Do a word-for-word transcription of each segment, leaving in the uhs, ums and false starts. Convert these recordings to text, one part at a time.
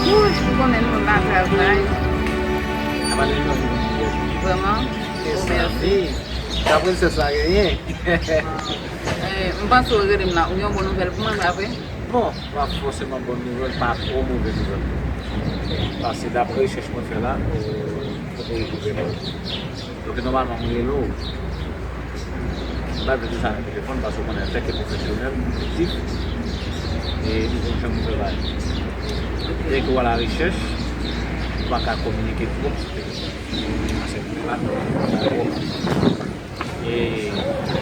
Wouy, ou konnen nou la travay. Vrèman. Ou mèsi. Sa prensès la genyen. Eh, m panse w rele m la. Ou gen yon bon nouvèl pou mwen, pa vre? Bon, pa fòseman bon nouvèl, pa twò move nouvèl. Paske daprè rechèch mwen fè la, ou, ou te rekipere. Donk, nòmalman, mwen rele w. Mwen pa vle di sa nan telefòn, paske w konnen, antanke pwofesyonèl, m objektif, e m konn jan m fè bagay. Byen ke w alarechèch, ou pa ka kominike twòp sou telefòn. Paske mwen pa twòp. E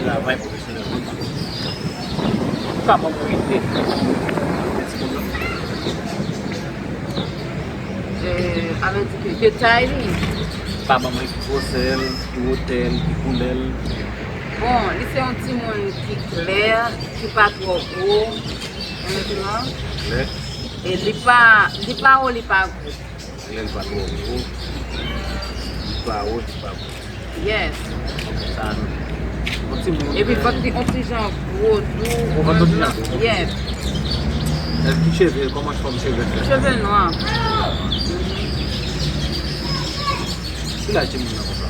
travay pwofesyonèl. Ou ka ban mwen ide. Eh, ale di ke detay li. Pa ban mwen ki gwosè l, ki wotè l, ki koulè l. Bon, li se yon timoun ki klè, ki pa twò gwo. Klè. E li pa, li pa wo, li pa gwo. Klè, li pa twò gwo. Li pa wo, li pa gwo. Yes. Sa, yon timoun, epi vant li yon ti jan gwo tou. Yon vant yon ti jan gwo. Yes. Ki cheve, kòman fòm cheve l fèt? Cheve nwa. Ki laj timoun nan konsa?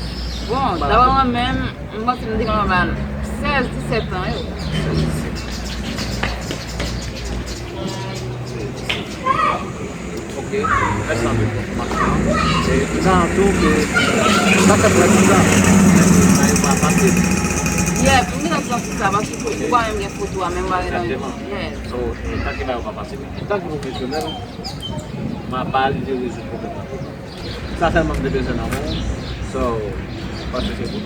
Bon, dapre mwen menm, m panse m te gentan ba l sèz, disèt an yo. Sèz, disèt an. Ok, mèsi anpil pou enfòmasyon an. E, m ta tou ke, sa fè prèske yon an, bagay yo pa fasil. Yeah, pou m gentan santi sa, paske ou pa menm gen foto a, menm bagay la. Egzakteman. Yeah. So, e, tanke bagay yo pa fasil, men antanke pwofesyonèl, m ap ba li de rezoud pwoblèm nan pou mwen. Sa sèlman m te bezwen nan men w. So, paske se pou m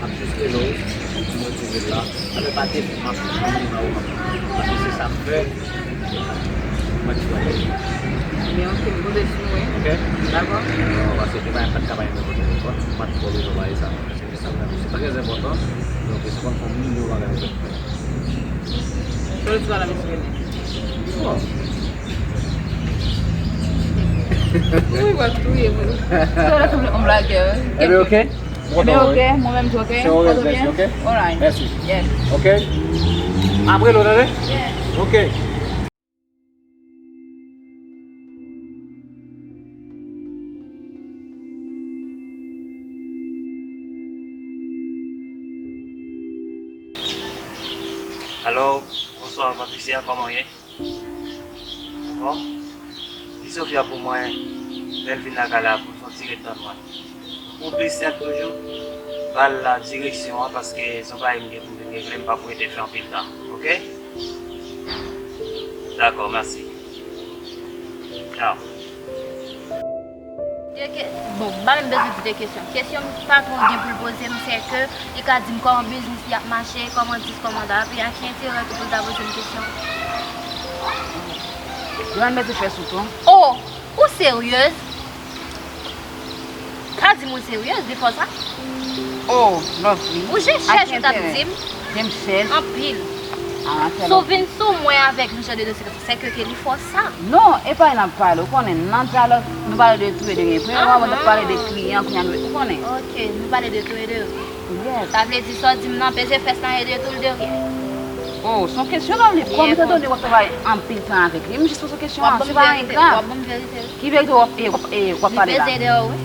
ap jis rele w, m retouve l la. Sa fè pati de m ap nan ou, paske se sa m fè. Mwen di w. Ebyen, ok, m konte sou ou, wi. Ok? Dakò. Paske te pa yon pat ka bay nan telefòn, m pa t twò bezwen bay sa. Se sa m ap di w. Se trè enpòtan. Donk, se konn fè yon milyon bagay ou fè. Sou rezo a la, mesye René. Bon. Wi, w ap touye mwen. Sa w sanble yon blagè, wi. Ebyen, ok. Ebyen, ok. Mwen menm tou, ok. Se yon rèv, mèsi, ok. Alright. Mèsi. Yes. Ok. Apre, nou tande? Yes. Ok. Alo, bonswa, Patricia, kòman w ye? Bon? Di Sofia pou mwen, lè l vin lakay la, pou l fè yon ti ret tann mwen. Pou plis senp toujou, ba l la direksyon an, paske se yon bagay m gen pou m vin regle, m p ap rete fè anpil tan. Ok? Dakò, mèsi. Tchaw. De ke-, bon, m pa menm bezwen di de kesyon. Kesyon patwon gen pou l poze m, se ke li ka di m kòman biznis li ap mache, kòman dis, kòman dat, epi a ki enterè ke pou l ta poze m kesyon? Yo mèt fè sou ton. Oh! Ou seryez? Pa di m ou seryez, li fò sa? Oh, Lovely. Ou je chèch ou t ap di m. Jan m chèch. Anpil. Ah, si w vin sou mwen avèk yon jan de dosye konsa, se ke, ke li fò sa. Non, e pa l n ap pale, ou konnen, nan dyalòg, nou pale de tou e de gen. Premyèman, mwen t ap pale de kliyan, kounye a nou, ou konnen. Ok, nou pale de tou e de. Yes. Sa vle di sa w di m nan, peze fès lan e retoule derrière. Oh, se yon kesyon la, li. Kòm etan done w ap travay anpil tan avèk li, m jis poze kesyon an, se pa anyen grav. W ap ban m verite, wi. Ki verite w ap, e, w ap, e, w ap pale la? Li peze dèyè w, wi.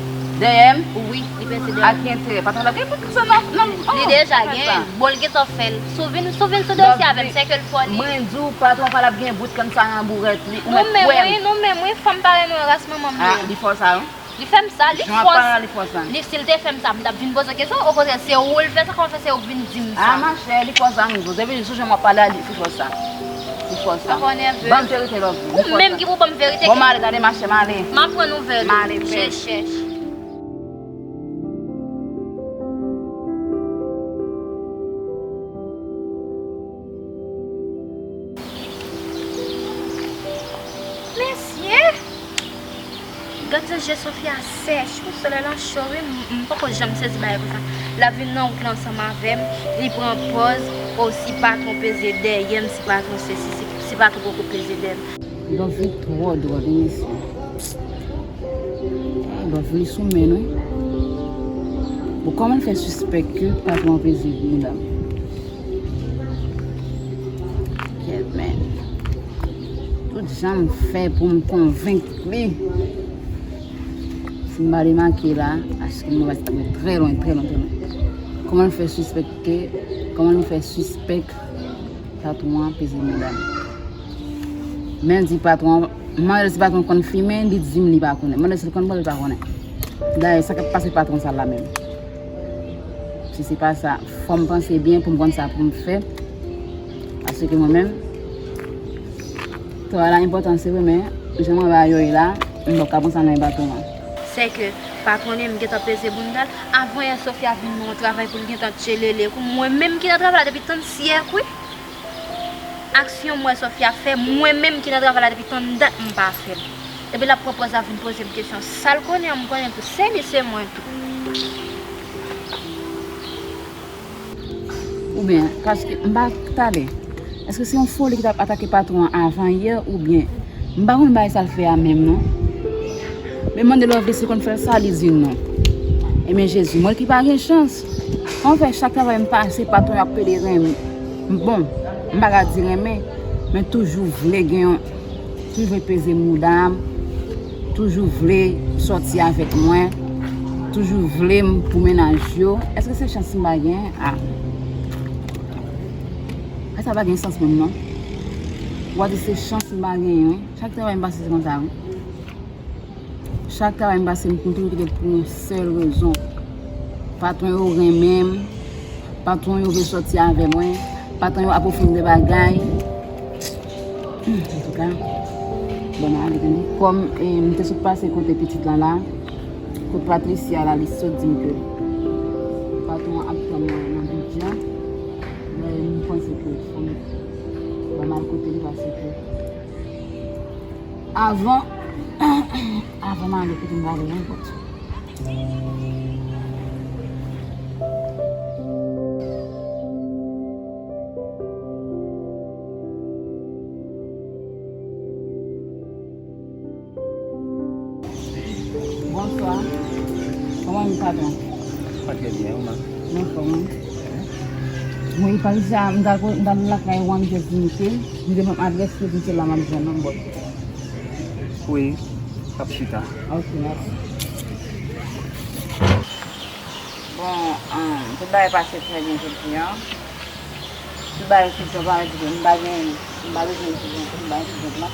Dèyè m? Wi, li peze dèyè w. A ki enterè? Patwon la gen pou sa nan, nan, li deja genyen. Bon, li gentan fè l. Si w vin, si w vin sou dosye avè m, se ke l fò li. Mwen di w, patwon pa l ap gen bout kann sa nan bourèt li, ou mèt kwè m. Nou menm, wi, nou menm, wi, fanm parèy nou, ras manman m ye. Ah, li fò sa, wi. Li fè m sa, li fòs. Li, si l te fè m sa, m t ap vin poze w kesyon. Okontrè, se ou l fè sa, kòman fè se ou k vin di m sa? Ah, machè, li fòs sa, m di w. Depi jou jan m ap pale a, li fòs sa. Li fòs sa. Papa w nève. Ban m verite, Lovely. Ou menm ki pou ban m verite. Bon, m ale, gade, machè, m ale. M ap pran nouvèl ou. M ale, je chèch. Mesye! Gad jan je Sofia sèch, wi, solèy lan cho, wi, m, m poko janm sezi bagay konsa. L ap vin nan wout la ansanm avè m, li pran pòz, o si patwon peze dèyè m, si patwon sesi, si, si patwon poko peze dèyè m. Lovely twò dwòl, wi, mesye. Ah, Lovely sou men l, wi. Bon, kòman l fè sispèk ke patwon an peze medam? Jan m fè pou m konvenk li? Si m pa demake la, paske m wè sa mwen trè lwen, trè lwen, trè lwen. Kòman l fè sispèk ke, kòman l fè sispèk patwon an peze mouda m? Men l di patwon an, m mande l si patwon an konn fimen, li di m li pa konnen. M mande l si l konn bwè, li pa konnen. Dayè, sa k ap pase patwon sa la menm? Si se pa sa, fò m panse byen pou m konn sa pou m fè. Paske mwen menm, travay la enpòtan, se vre, men jan mwen wè yo ye la, m pap ka pran sa nan men patwon an. Sèke patwon li menm gentan peze bounda l. Avan yè, Sofia vin nan yon travay pou l gentan tchelele. Kou mwen menm ki nan travay la depi tann syèk, wi. Aksyon m wè Sofia fè, mwen menm ki nan travay la depi tann dat, m pa fè l. Epi l ap pran pòz ap vin poze m kesyon. Sa l konnen an, m konnen tou. Se li, se mwen tou. Oubyen, paske m pa tande. Èske se yon foli ki t ap atake patwon an avan yè, oubyen m pa konn bagay sa l fè a menm non. Men mande Lovely si l konn fè l sa, li di non. Ebyen Jezi, mwen ki pa gen chans. Anfèt, chak travay m pase, patwon yo ap pede renmen. Bon, m pa ka di renmen, men toujou vle gen yon Toujou vle peze mouda m, toujou vle sòti avèk mwen, toujou vle m pou mennaj yo. Èske se chans m pa genyen? A. Sa pa gen sans menm non. W a di se chans m pa genyen, wi. Chak travay m pase se konsa, wi. Chak travay m pase, m toujou kite pou yon sèl rezon. Patwon yo renmen m, patwon yo vle sòti avè mwen, patwon yo ap ofri m de bagay. Antouka, bon, m ale tande. Kòm, eh, m te sot pase kote pitit lan la, kote Patricia la, li sot di m ke patwon an ap tann mwen nan bidja. Men m panse ke fò m, fò m al kote li paske avan, avan m ale kote m prale an, but. Bonswa. Kòman nou, patwon? Pa trè byen, ou menm? M anfòm, wi. Wi, Patricia, m t al, m t al lakay Juan Jezimite. M te ban m adrès li, se la m ap jwenn nan, but. Wi, m ap chita. Ok, mèsi. Bon, um, tout bagay pase trè byen jodi a. Tout bagay se djòb la, m pa gen, m pa bezwen di nou tout bagay se djòb la.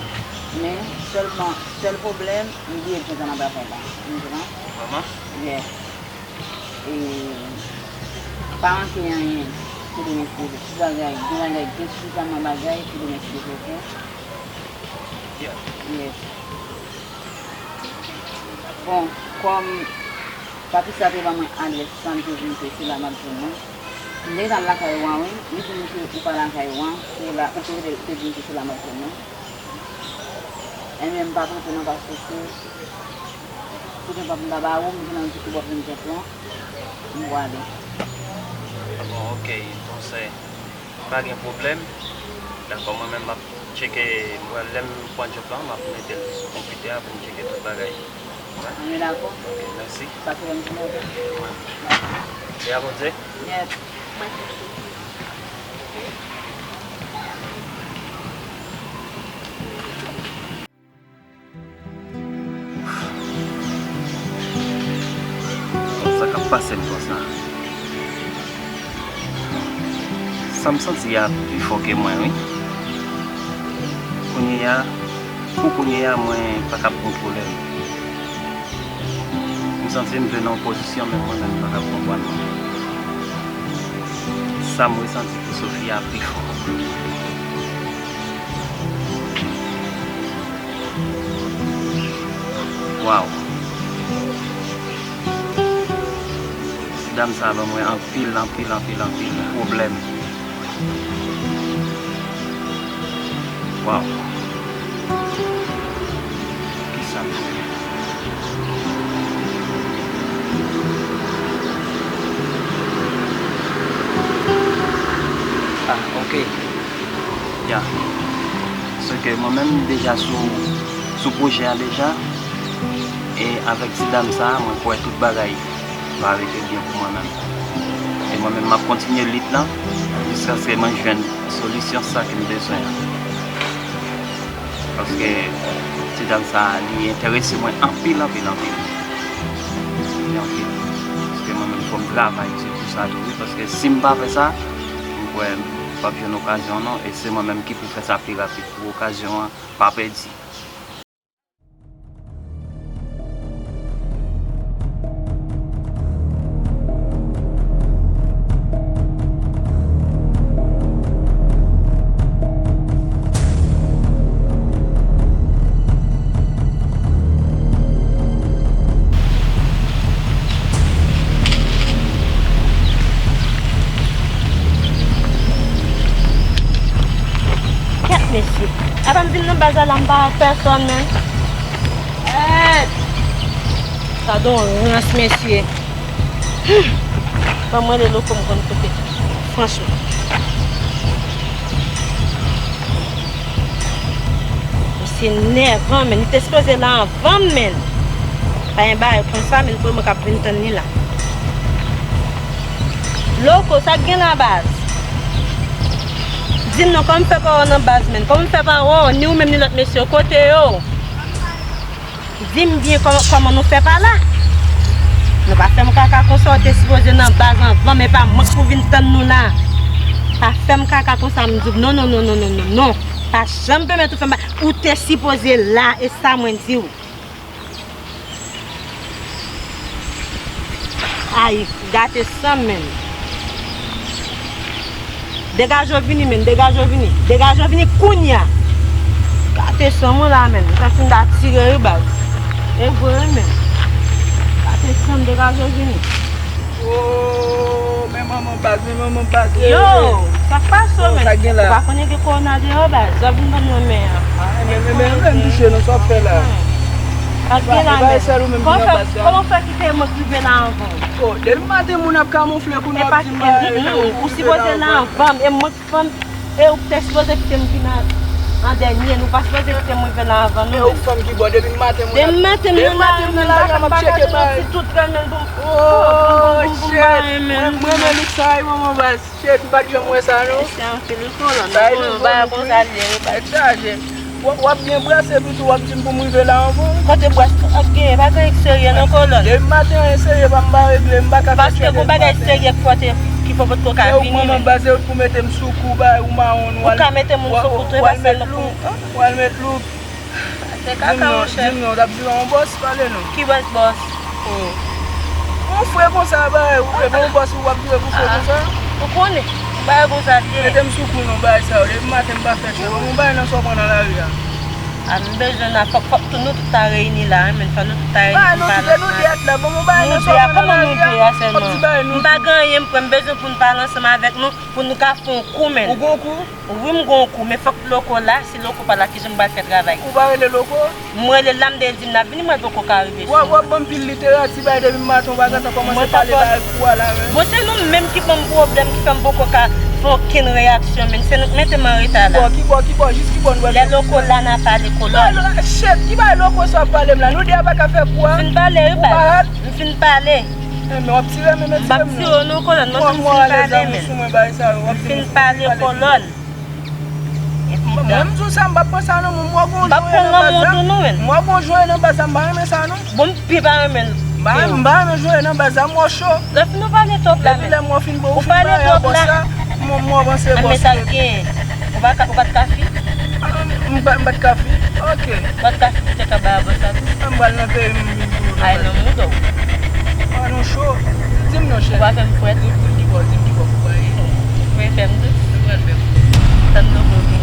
Men sèlman, sèl pwoblèm, m bliye djòb la nan travay la. Ou konprann? Vrèman? Yes. E pa manke anyen pou demen se leve. Tout bagay, gen bagay, gen sifizaman bagay pou demen se leve, ok? Yeah. Yes. Bon, kòm Patricia te ban mwen adrès sa, m te vin, se la m ap jwenn nou. M te gentan al lakay Juan, wi. Li di m ke ou pa lakay Juan, se la, ou te, te di m ke se la m ap jwenn nou. Enben, m pa tante non, paske se, se te pa m ta ba ou, m te nan di ke w ap vin jwenn nou. M prale. Bon, ok, entonces, pa gen pwoblèm. Dakò, mwen menm m ap tcheke, m pral, lè m pran djòb la, m ap mete l sou konpitè a pou m tcheke tout bagay. Wi. Anben dakò. Ok, mèsi. Pase bòn jounen. Wi. Priyè a Bondye. Yes. Sa k ap pase m konsa? Sa m santi a pi fò ke mwen, wi. Kounye a, pou kounye a, mwen pa kab kontwole l. M santi m vle nan yon pozisyon, men mwen menm m pa kab konprann mwen. Sa m resanti pou Sophia pi fò. Waw. Ti dam sa ban mwen anpil, anpil, anpil, anpil pwoblèm. Waw. Kisa m fè? Ah, ok. Ya. Se ke mwen menm m deja sou, sou pwojè a deja. E avèk ti dam sa a, mwen kwè tout bagay va rete byen pou mwen menm. E mwen menm, m ap kontinye lit lan jiskaske mwen jwenn solisyon sa ke m bezwen an. Paske ti dam sa a, li enterese mwen anpil, anpil, anpil. Anpil, anpil. Paske mwen menm, fò m travay sou, sou sa tou, wi. Paske si m pa fè sa, m kwè m p ap jwenn okazyon, non. E se mwen menm ki pou fè sa pi rapid pou okazyon an pa pèdi. Kèt, mesye. Apa m vin nan baz la, m pa wè pèsòn, menm. Kèt! Sa don rans, mesye. Hmm. Ban m rele Loko, m konn kote. Franchman. Misye nèvan, menn. Li te sipoze la anvan m, menn. Pa gen bagay konsa, menn, pou mwen k ap vin tann li la. Loko, sa k gen la, baz? Di m non, kòman m fè pa wè w nan baz, menn? Kòman m fè pa wè w, ni ou menm, ni lòt mesye yo? Kote yo? Di m byen kòman, kòman nou fè pa la? Nou pa fè m kaka konsa, ou te sipoze nan baz anvan, men pa mwen k pou vin tann nou la. Pa fè m kaka konsa, m di w, non, non, non. Pa janm pèmèt ou fè m ba-, ou te sipoze la, e sa mwen di w. Ay, gate san, menn. Degaje w vini, menn, degaje w vini. Degaje w vini kounya. Gate san mwen la, menn. Sa fin da tire wi, baz. E vre, menn. Gate san, degaje w vini. Oh, men manman baz, men manman baz. Yo, sa k pase w, menn? Sa gen la? Ou pa konnen gen kowona deyò, baz? Zò vin ban mwen men an. Ah, men, men, men, men, m touche non, sa w fè la? Sa gen la, men. Kòman fè, kòman fè ki te mwen k rive la anvan w? Oh, depi maten moun ap kamoufle pou nou ap di m bagay, ou sipoze la anvan m, e mwen k fanm, e ou te sipoze kite m vin an, an dènye, nou pa sipoze kite m rive la anvan nou. E ou fanm ki bò, depi maten moun ap, depi maten m nan lari a, m ap tcheke bagay. Oh, shit. Mwen, mwen renmen look sa wi, manman baz. Shit, m pa t janm wè sa non. Mesye anpil wi, kolòn. Bagay konsa l ye wi, baz. Nèg chaje. W ap, w ap byen brase pito, w ap di m pou m rive la anvan w. Kote bras ak genyen, pa gen anyen k serye non, kolòn. Depi maten anyen serye pa m pa regle, m pa ka fè. Paske gon bagay serye k fò te, ki fò potko ka vini. E ou k manman baz, e ou k pou mete m sou kou, bay ou mawon, ou al, ou ka mete moun sou kou tou, e pa sèlman pou, w al met louk. Se kaka, monchè. Di m non, di m non, w t ap vire yon bòs, pale non. Ki bòs, bòs? Oh. Yon fre konsa, bay, ou, epi yon bòs ou w ap vire pou fre konsa? Ou konnen, bagay konsa l ye. Mete m sou kou non, bagay sa yo, depi maten m pa fè tchè. Bon, yon bagay nan sa w pran nan lari a. A, m bezwen nan, fòk, fòk tou nou tout ta reyini la, wi, men fò nou tout ta reyini pou n pale ansanm. Nou de a, kòman nou de a sèlman? M pa gen anyen m pran, m bezwen pou n pale ansanm avèk nou, pou nou ka fè yon kou, men. Ou gon kou? Wi, m gon kou, men fòk Loko la, si Loko pa la, kijan m pral fè travay? Ou pa rele Loko? M rele l la, m te di m n ap vini, m wè l poko ka rive sou mwen. W ap, w ap ban m pil literati bay depi maten, w pa gentan kòmanse pale bay kou a la, men. Bon, se nou menm ki ban m pwoblèm, ki fè m poko ka fè okenn reyaksyon, men se nou k mete m an reta la. Ki bò, ki bò, ki bò, jis ki bò nou pral fè? Lè Loko la, n a pale, kolòn. Shit, ki bay Loko sa w ap pale m la? Nou de a pa ka fè kou a? M fin pale, wi, baz. M fin pale. Eh, men w ap tire, men, men tire m non. M p ap tire w non, kolòn, mwen menm m fin pale, men. Mwen, mwen alèz avè w sou mwen, bagay sa yo, w ap tire m sou mwen, pale. M fin pale, kolòn. Mwen, m di w sa, m p ap pran sa non, mwen, m wè gon jonyè nan baz la. M wè gon jonyè nan baz la, m pa renmen sa non. Bon, m pi pa renmen l. M pa renmen, m pa renmen jonyè nan baz la, m wè w cho. Lè fin nou pale twòp la, men. Depi lè m wè w fin, ou fin pale twòp la. M wè w avanse bòs. Anben, sa l gen? Ou pa ka, ou pa t ka fi? M pa, m pa t ka fi? Ok. Ou pa t ka fi, ou te ka bay avans la tou? M pral nan peyi m, m vin pou nou. Ay, nan mouda w. Ah, nou cho. Di m non, cheri. Ou pa fè m frèt. Di m, di m ki bò, di m ki bò pou w ale. Ou fè m dous. Nou pral fè m dous. Tann nou pou w